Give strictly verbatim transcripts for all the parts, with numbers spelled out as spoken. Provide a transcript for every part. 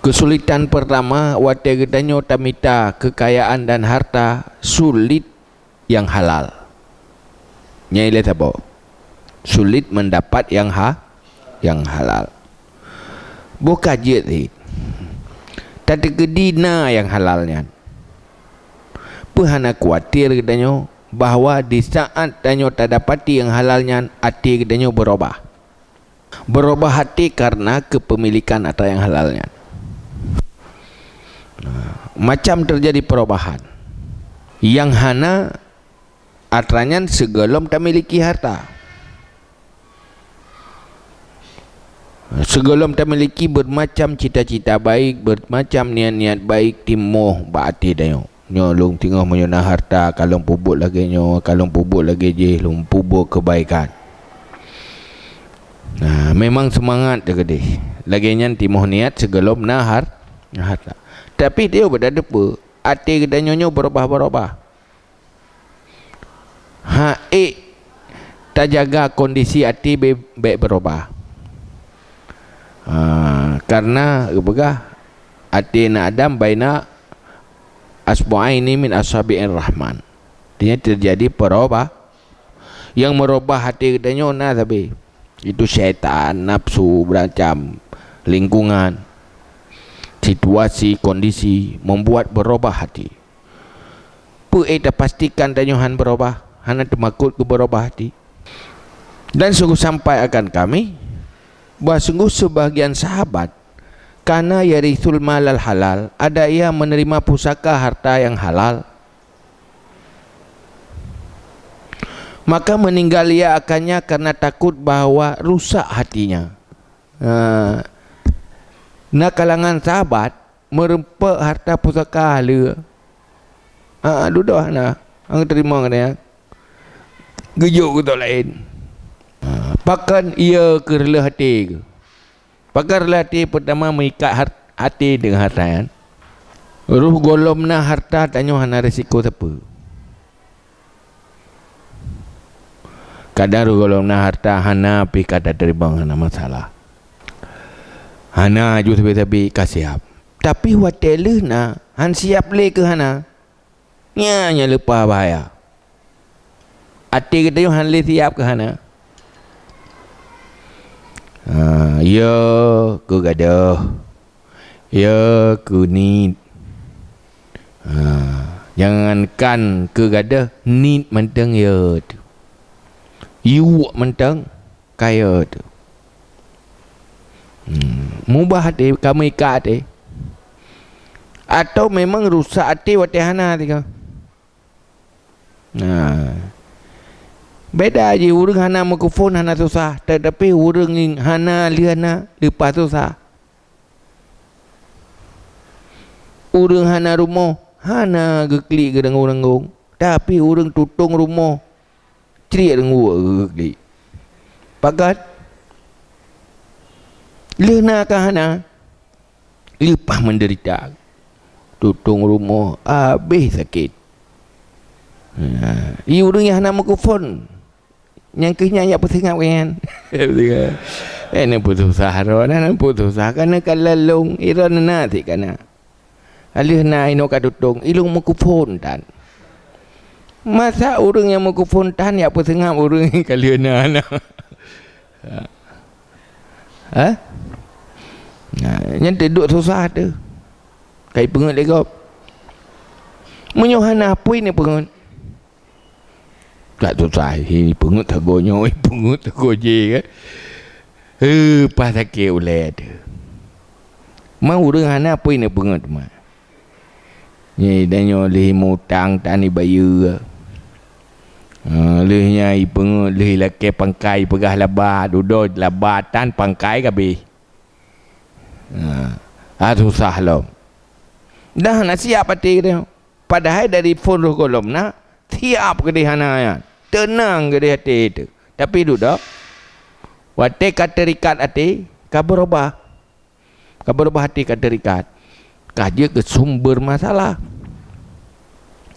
Keusulitan peurtama watée geutanyoe tamita keukayaan dan harta, sulit nyang halal. Nyan ilée saboh. Sulit mendapat nyang ha-, nyang halal. Boh ka jeuet cit. Tateukeudi na nyang halal nyan. Peue hana khawatir geutanyoe bahwa di saát tanyoe tadapati nyang halal nyan, até geutanyoe beurubah. Beurubah até kareuna keupeumilékan atra nyang halal nyan. Nah, macam teujadi peurubahan. Nyang hana atra nyan sigohlom tamiliki harta. Sigohlom tamiliki beumacam cita-cita baik, beumacam niat-niat baik timoh bak até tanyoe. Nyoe lôn teungoh meunyoe na harta, ka lôn peubuet lagée nyoe, ka lôn peubuet lagée jéh, lôn peubuet keubaikan. Nah, memang seumangat teuh keudeh. Lagée nyan timoh niat sigohlom na har-, na harta. Tapi teuh beutateupeue, até geutanyoe nyoe beurubah-beurubah. Hak ék tajaga kondisi até bé-, bék beurubah. Ha, kareuna geupeugah, "Até na Adam baina asbu'aini min asabi'ir Rahman." Artinya, teujadi peurubah. Nyang meurubah até geutanyoe na sabe. Itu syaitan, nafsu, beuracam, lingkungan, situasi, kondisi membuat beurubah até. Peue ék tapastikan tanyoe hán beurubah, hana teumakot keu beurubah até? Dan sungguh sampai akan kami, bahwa sungguh sebahagian sahabat, kana yarithul malal halal, ada ia menerima pusaka harta yang halal, maka meninggal ia akannya karena takut bahwa rusak hatinya. Ha, na kalangan sahabat, meureumpok harta pusaka le. Ha, dudoh na, hana teurimong nyan. Geujok keu tok laén. Ha, pakon? Iya keu reuloh até geuh. Pakon reuloh até? Peurtama, meuikat hat-, até deungon harta nyan. Roh gohlom na harta tanyoe hana risiko sapeue. Kadang roh gohlom na harta hana pih ka tateurimong, hana masalah. Hana aju sabe-sabe ka siab. Tapi watée lheueh na, hán siab lé keu hana. Nyan nyang leupah bahaya. Até geutanyoe hán lé siab keu hana. Ha, ya keu gadôh. Ya keu niet. Ha, jangankan keu gadôh, niet mantong ya teuh. Yuek mantong ka ya teuh. Hmm, mubah até, ka meuikat até. Atau memang rusak até watée hana teuh ka. Nah, beda jih, ureuëng hana meukeufon hana susah, tetapi ureuëng hana lheueh na leupah susah. Ureuëng hana rumoh hana geuklik geuranggong-ranggong, tapi ureuëng tutong rumoh crit reungguek geuklik. Pakon? Lheueh na ka hana, leupah meudeurita. Tutong rumoh habéh sakét. Ha, i ureuëng nyang hana meukeufon, nyang keuh nyan jak peuseungab keu nyan. Eh, na peue susah droe, na peue susah, kana ka lalong, i droe na cit kana. Lheueh na inoe ka tutong, ilong meukeufon tan. Masa ureuëng nyang meukeufon tan jak peuseungab ureuëng nyang ka lheueh na, na? Ha? Nah, nyan teuh duek susah teuh. Ka ipeungeut lé gob. Meunyoe hana, peue ipeungeut? That susah, ipeungeut sagoe nyoe, ipeungeut sagoe jéh kan. Heuh, paih sakét ulée teuh. Ma ureuëng hana, peue ipeungeut ma. Nyoe tanyoe lheueh mutang tan ibayeue. Ha, lheueh nyan ipeungeut, lheueh ilakée pangkai, peugah laba, dudoe laba tan pangkai ka abéh. Ha, Ah, susah lom. Dah na siap até geutanyoe. Padahai dari phon roh gohlom na, siap keudeh hana nyan. Teunang keudeh até teuh. Tapi dudoe, watée ka teurikat até, ka beurubah. Ka beurubah até ka teurikat. Ka jeuet keu sumber masalah.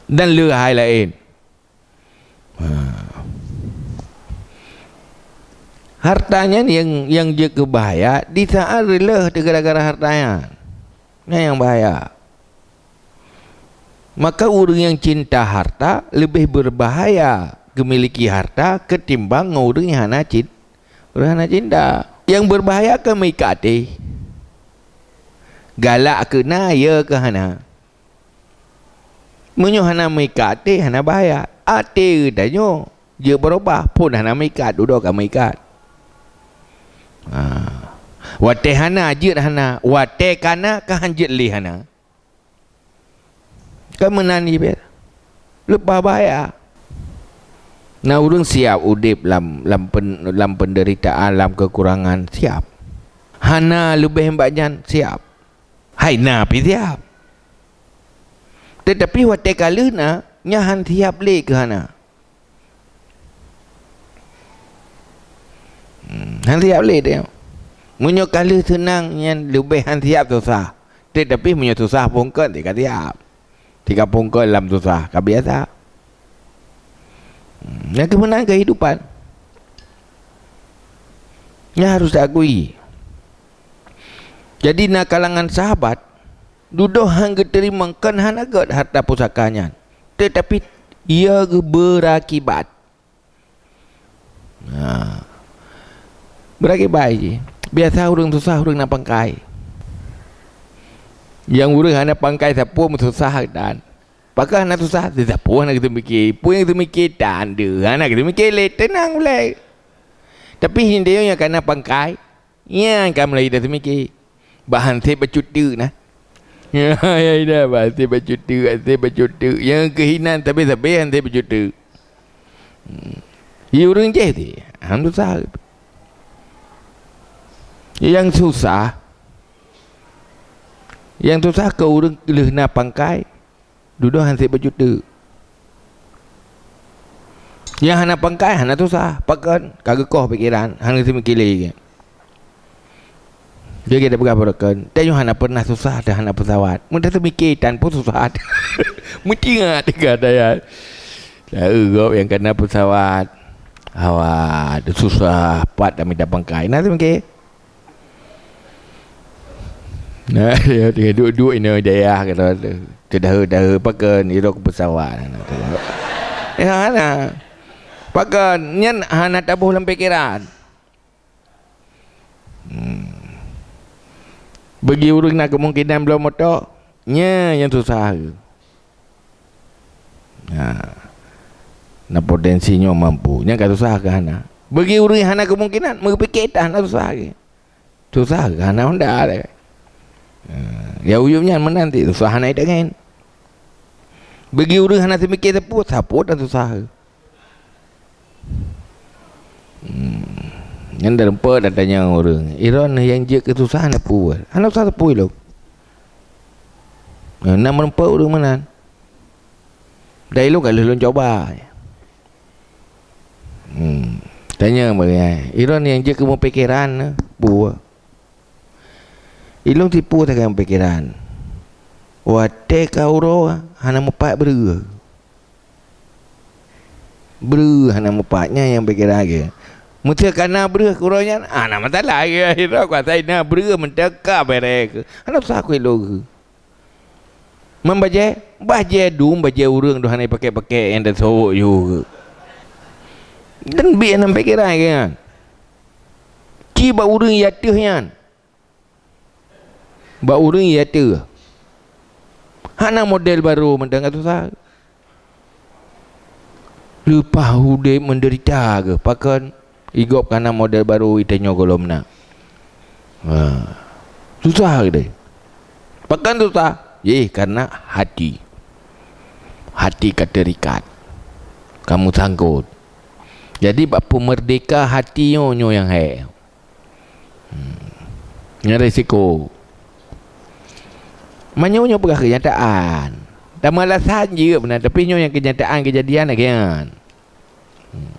Dan le hai laén. Ha. Harta nyan nyang, nyang jeuet keu bahaya, di saat reuloh teuh gara-gara harta nyan. Nyan nyang bahaya. Maka ureuëng nyang cinta harta leubeh beubahaya geumiliki harta keutimbang ngon ureuëng nyang hana cin-, ureuëng hana cinta. Nyang beubahaya keu meuikat até. Galak keu na, ya keu hana. Meunyoe hana meuikat até, hana bahaya. Até geutanyoe jeuet beurubah, phon hana meuikat, dudoe ka meuikat. Ha. Watée hana, jeuet hana. Watée ka na, ka han jeuet lé hana. Kan meunan jih biasa. Leupah bahaya. Na ureuëng siap udeb lam, lam pen-, lam peundeuritaan, lam keukurangan, siap. Hana leubeh bak nyan, siap. Hai na pih siap. Teutapi watée ka lheueh na, nyan han siap lé keu hana. Hmm, han siap lé teuh. Meunyoe ka lheueh seunang nyan leubeh han siap susah. Teutapi meunyoe susah phon kon, ka siap. Tika phon kon lam susah, ka biasa. Hmm, nyang keuh meunan keuhidupan. Nyan harus diakui. Jadi na kalangan sahabat, dudoe han geuteurimong kon hana gét harta pusaka nyan, teutapi ia geuh beurakibat. Ha. Beurakibat jih. Biasa ureuëng susah ureuëng na pangkai. Nyang ureuëng hana pangkai sapeue meususah dan. Pakon hana susah, sapeue hana geuteumiké. Peue nyang geuteumiké tan deuh, hana geuteumiké lé, teunang ulée. Tapi hindeuh nyang ka na pangkai, nyan ka mulai ida teumiké. Bah han sép bacut teuk na. Ya, ya, ida, bah han sép bacut teuk, han sép bacut teuk. Nyang keuh inan sabe-sabe han sép bacut teuk. Hmm. Di ureuëng jéh teuh, han susah. Nyang susah, nyang susah keu ureuëng lheueh na pangkai, dudoe han sép bacut teuk. Nyang hana pangkai, hana susah. Pakon? Ka geukoh pikeran, han geuteumiké lé. Jadi kita peugah beureukan, tanyoe hana pernah susah dan hana peusawat. Meunyoe teumiké tan pun susah. Meucingat teuka daya. Taeu gob nyang kana peusawat. Awak susah pat dan mita pangkai. Na teumiké. Nah, dia tinggal duduk-duduk ina daya kata tu. Teudahe-dahe pakon, iro keu peusawat. Ya, hana. Pakon, nyan hana taboh lam pikeran. Hmm. Bagi ureuëng na kemungkinan bloe moto, nya nyang susah. Ha. Na potensi nyoe mampu, nyang ka susah ka hana. Bagi ureuëng hana kemungkinan, meupike tan na susah lagi. Susah ka hana honda lagi. Ha. Ya uyup nyan meunan ti susah hana idangen. Bagi ureuëng hana seumiké sapeue, sapeue tan susah. Hmm. Nyan dalam pe datanya ureuëng. Iron nyang jeuet keu susah na peue? Hana susah sapeue lom. Na meureumpok ureuëng meunan. Dai lôn ka lheueh lôn cuba. Hmm. Tanya bagi ai. Iron nyang jeuet keu meupikeran na peue? Ilôn tipu sagai meupikeran. Watée ka uroe hana mupat breueh. Breueh hana mupat, nyan nyang pikeran lagée. Meuseu ka na breueh keu uroe nyan, hana masalah lagée. Sidroe kuasa na breueh meuteuka bereh keu. Hana usah keu ilôn keu. Man bajée, bajée dum, bajée ureuëng dum hana pake-pake nyang tasok yue keu. Dan biet hana pikeran lagée nyan. Ci bak ureuëng ateueh nyan. Bak ureuëng ateueh. Hana model barô mantong ka susah. Leupah udeb meudeurita geuh pakon igob ka na model barô itanyoe gohlom na. Ha. Susah geuh deh. Pakon susah? Yeh, karena hati. Hati ka terikat. Kamu sangkot. Jadi bak peumerdeka hati nyoe, nyoe nyang hék. Hmm. Nyan risiko. Meunyoe nyoe peugah keunyataan, tameualasan jeuet meunan, tapi nyoe nyang keunyataan keujadian lagée nyan. Hmm.